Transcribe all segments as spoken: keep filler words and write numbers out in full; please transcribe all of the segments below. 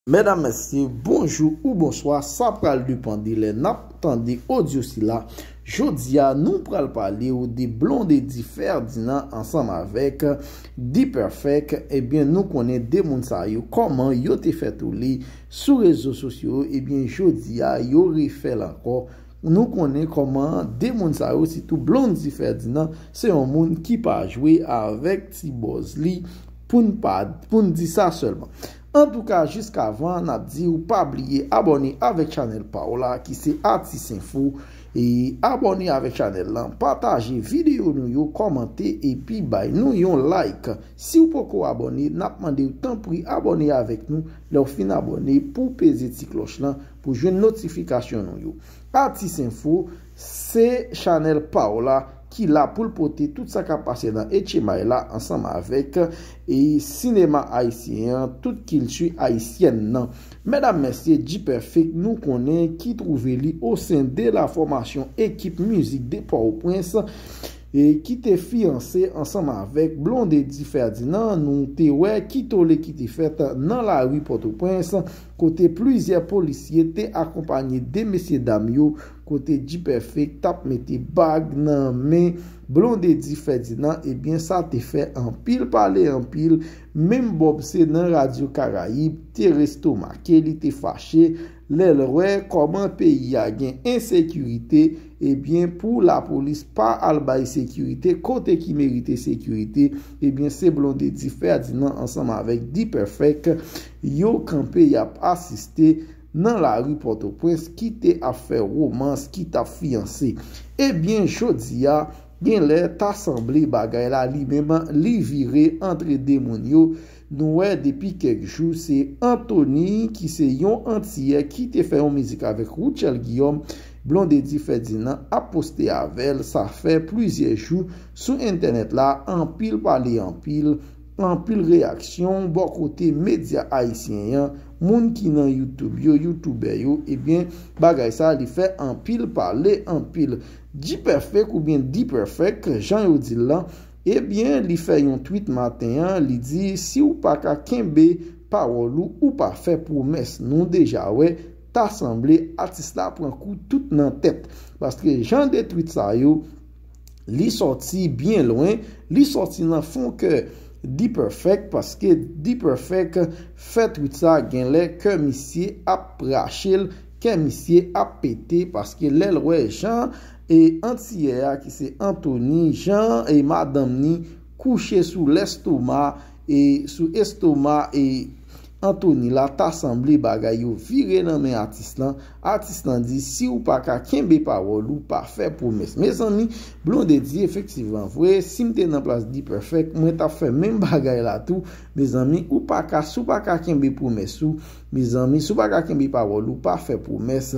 Medam, mesye, bonjou ou bonswa, sa pral depann de lè n ap tande odyo sila. Jodi a, nou pral pale w de Blondedy Ferdinand ansanm avèk D-Perfect. Ebyen, nou konnen de moun sa yo, kòman yo te fè toule sou rezo sosyo yo, ebyen, jodi a, yo refè l ankò. Nou konnen kòman de moun sa yo, sitou Blondedy Ferdinand, se yon moun ki pa jwe avèk ti bòz li, pou n pa, pou n di sa sèlman. Antouka, jiskavan, n ap di w pa bliye abòne avèk chanèl pa w la, ki se Atis Enfo. E abòne avèk chanèl lan, pataje videyo nou yo, kòmante epi bay nou yon like. Si w poko abòne, n ap mande w tanpri abòne avèk nou lè w fin abòne pou w peze ti klòch lan pou w jwenn notifikasyon nou yo. Atis Enfo, se chanèl pa w la ki la pou l pote tout sa k ap pase nan H M I la ansanm avèk e sinema ayisyen an, tout kilti ayisyèn nan. Medam, mesye, D-Perfect, nou konnen ki twouve li o sen de la fòmasyon ekip mizik de Pòtoprens e ki te fiyanse ansanm avèk Blondedy Ferdinand. Nou te wè ki tole ki te fèt nan lari Pòtoprens, kote plizyè polisye te akonpanye de mesyedam yo, kote D-Perfect t ap mete bag nan men Blondedy Ferdinand. Ebyen, sa te fè anpil pale, anpil. Menm Bob se nan Radyo Karayib te restomake, li te fache lè l wè kòman peyi a gen ensekirite. Ebyen, pou lapolis pa al bay sekirite kote ki merite sekirite, ebyen, se Blondedy Ferdinand ansanm avèk D-Perfect yo kanpe, y ap asiste nan lari Pòtoprens, ki te ap fè womans, ki t ap fiyanse. Ebyen, jodi a, genlè ta sanble bagay la li menm li vire antre de moun yo. Nou wè depi kèk jou, se Anthony, ki se yon Antiyè, ki te fè yon mizik avèk Rutshelle Guillaume, Blondedy Ferdinand ap poste avè l. Sa fè plizyè jou sou entènèt la, anpil pale, anpil, anpil reyaksyon bò kote medya ayisyen an, moun ki nan YouTube yo, youtubè yo. Ebyen, bagay sa li fè anpil pale, anpil. D-Perfect oubyen D-Perfect, jan yo di l lan, ebyen, li fè yon tweet maten an, li di, "Si w pa ka kenbe pawòl ou, ou pa fè pwomès." Nou deja wè, ta sanble atis la pran kou tout nan tèt. Paske jan de tweet sa yo, li sòti byen lwen, li sòti nan fon kè D-Perfect, paske D-Perfect fè tweet sa, genlè kè misye ap rache l, kè misye ap pete, paske lè l wè jan e Antiyè a, ki se Anthony, jan e madanm ni kouche sou lèstoma, e sou estoma e Anthony la, ta sanble bagay yo vire nan men atis lan. Atis lan di, "Si w pa ka kenbe pawòl ou, pa fè pwomès." Mezanmi, Blondedy, efektivman vre, si m te nan plas D-Perfect, mwen t ap fè menm bagay la tou. Mezanmi, ou pa ka, si w pa ka kenbe pwomès ou, mezanmi, si w pa ka kenbe pawòl ou, pa fè pwomès.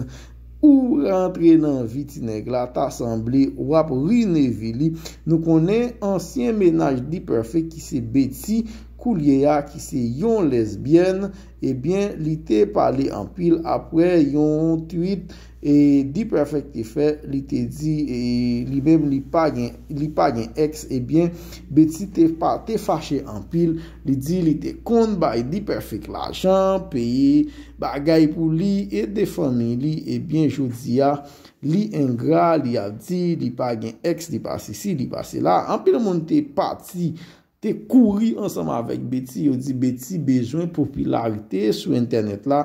Ou rantre nan vi ti nèg la, ta sanble w ap rineve li. Nou konnen ansyen mennaj D-Perfect ki se Betty, koulye a ki se yon lèzbyèn, ebyen, li te pale anpil apre yon tweet e D-Perfect te fè, li te di, e, li menm li pa gen, li pa gen èks, ebyen, Betty te pa, te fache anpil, li di li te konn bay D-Perfect lajan, peye bagay pou li, ede fanmi li, ebyen, jodi a, li engra, li ap di, li pa gen èks, li pa sesi, li pa sela. Anpil moun te pati, te kouri ansanm avèk Betty, yo di Betty bezwen popilarite sou entènèt la.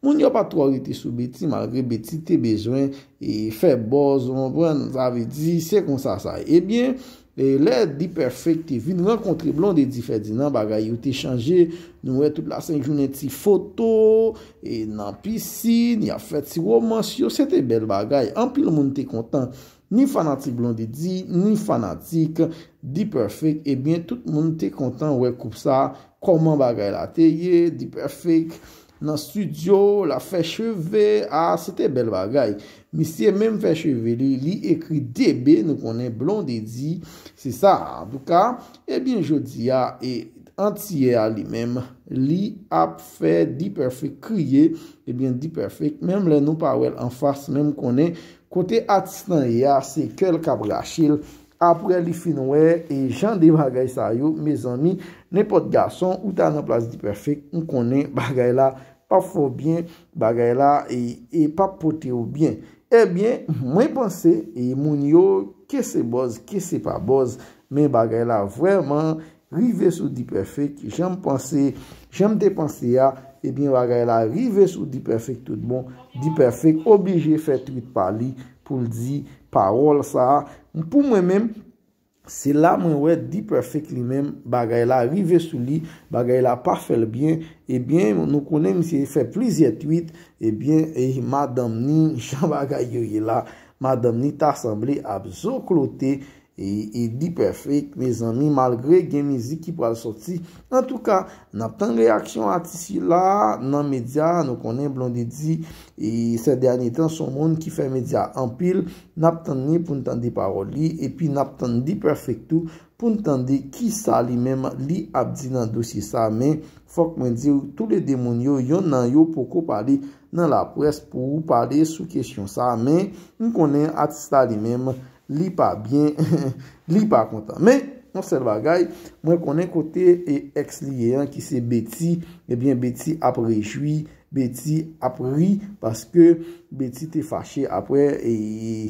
Moun yo pa twò rete sou Betty, malgre Betty te bezwen e fè buzz, ou konprann, sa vle di, se konsa sa ye. Ebyen, e lè D-Perfect te vin rankontre Blondedy Ferdinand, bagay yo te chanje. Nou wè tout lasent jounen ti foto, e nan pisin, y ap fè ti womans yo, se te bèl bagay. Anpil moun te kontan, ni fanatik Blondedy, ni fanatik D-Perfect. Ebyen, tout moun te kontan wè koup sa, kòman bagay la te ye, D-Perfect nan estidyo, l ap fè cheve, a, se te bèl bagay. Misye menm fè cheve li, li ekri D B, nou konnen Blondedy, se sa. Antouka, ebyen, jodi a, e Antiyè a li menm, li ap fè D-Perfect kriye. Ebyen, D-Perfect, menm lè nou pa wè l anfas, men m konnen kote atis lan ye a, se kè l k ap rache l. Apre li fin wè e jan de bagay sa yo, mezanmi, nenpòt gason ou ta nan plas D-Perfect, m konnen bagay la p ap fè w byen, bagay la e, e p ap pote w byen. Ebyen, mwen panse e moun yo, ke se buzz, ke se pa buzz, men bagay la vrèman rive sou D-Perfect, jan m panse, jan m te panse a, ebyen bagay la rive sou D-Perfect tout bon. D-Perfect oblije fè tweet pa li pou l di pawòl sa a. Pou mwen menm, se la mwen wè D-Perfect li menm, bagay la rive sou li, bagay la pa fè l byen. Ebyen, nou konnen misye fè plizyè tweet, ebyen, e madanm ni, jan bagay yo ye la, madanm ni ta sanble ap zoklote e, e D-Perfect, mezanmi, malgre gen mizik ki pral sòti. Antouka, n ap tann reyaksyon atis la nan medya. Nou konnen Blondedy, e, sè dènye tan, se yon moun ki fè medya anpil. N ap tann li pou n tande pawòl li, epi n ap tann D-Perfect tou pou n tande kisa li menm li ap di nan dosye sa. Men, fòk mwen di w, toulede moun yo, yonn nan yo poko pale nan laprès pou pale sou kesyon sa. Men, m konnen atis la li menm, li pa byen, li pa kontan. Men, yon sèl bagay, mwen konnen kote e èks li ye an, ki se Betty, ebyen, Betty ap rejwi, Betty ap ri, paske Betty te fache apre e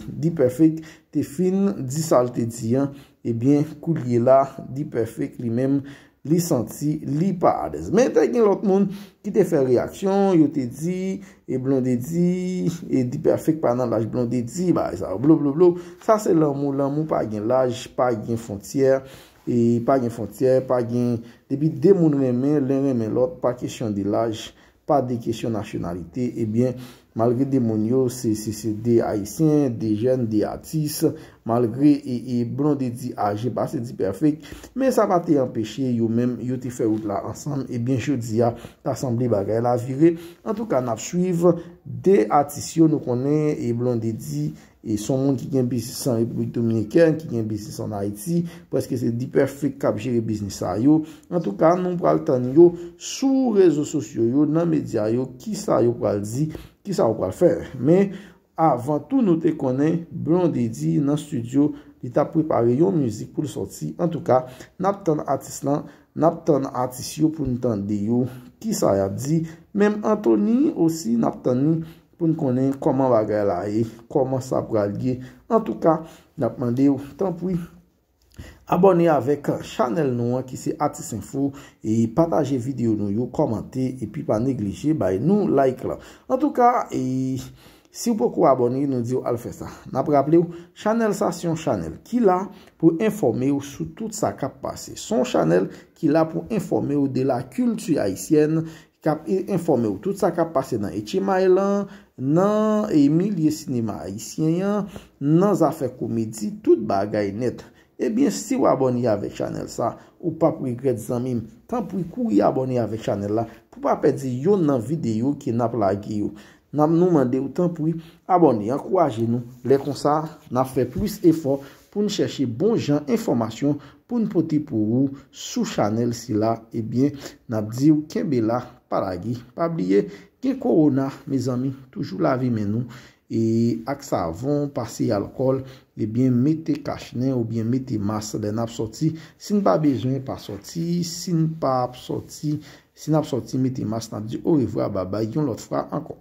D-Perfect te fin di sa l te di an. Ebyen, koulye la, D-Perfect li menm, li santi li pa alèz. Men te gen lòt moun ki te fè reyaksyon, yo te di, e Blondedy, e D-Perfect pa nan laj Blondedy, bagay sa yo, blo, blo, blo. Sa se lanmou, lanmou pa gen laj, pa gen fwontyè, e pa gen fwontyè, pa gen, depi de moun renmen, len renmen lòt, pa kesyon de laj, pa de kesyon nasyonalite, ebyen, malgre de moun yo, se, se, se de Ayisyen, de jèn, de atis, malgre e, e Blondedy aje pase D-Perfect, men sa pa te anpeche yo menm, yo te fè wout la ansanm, ebyen, jodi a, ta sanble bagay la vire. Antouka, n ap swiv de atis yo, nou konnen, e Blondedy, e se yon moun ki gen biznis an Repiblik Dominikèn, ki gen biznis an Ayiti, prèske se D-Perfect k ap jere biznis sa yo. Antouka, nou pral tann yo sou rezo sosyo yo, nan medya yo, kisa yo pral di, kisa yo pral fè. Men, avan tou, nou te konnen Blondedy nan estidyo, li t ap prepare yon mizik pou l sòti. Antouka, n ap tann atis lan, n ap tann atis yo pou n tande yo, kisa y ap di. Menm Anthony osi, n ap tann li pou n konnen kòman bagay la ye, kòman sa pral ye. Antouka, n ap mande w, tanpri, abòne avèk chanèl nou an ki se Atis Enfo, e pataje videyo nou yo, kòmante, epi pa neglije bay nou like lan. Antouka, e si w poko abòne, nou di w al fè sa. N ap raple w, chanèl sa se yon chanèl ki la pou enfòme w sou tout sa k ap pase. Se yon chanèl ki la pou enfòme w de la culture haïtienne, k ap e, enfòme w tout sa k ap pase nan H M I lan, nan, e, milye sinema ayisyen an, nan zafè komedi, tout bagay nèt. Ebyen, si w abòne avèk chanèl sa, ou p ap regrèt, zanmi m. Tanpri, kouri abòne avèk chanèl la pou w pa pèdi yonn nan videyo ke n ap lage yo. N ap nou mande w, tanpri, abòne, ankouraje nou. Lè konsa, n ap fè plis efò pou n chèche bon jan enfòmasyon pou n pote pou ou sou chanèl sila. Ebyen, n ap di w kenbe la, pa lage. Pa bliye, gen kowona, mezanmi, toujou lave men nou e ak savon, pase alkòl, ebyen, mete kach nen oubyen mete mas lè n ap sòti. Si n pa bezwen, pa sòti. Si n pa ap sòti, si n ap sòti, mete mas, n ap di orevwa, babay, yon lòt fwa ankò.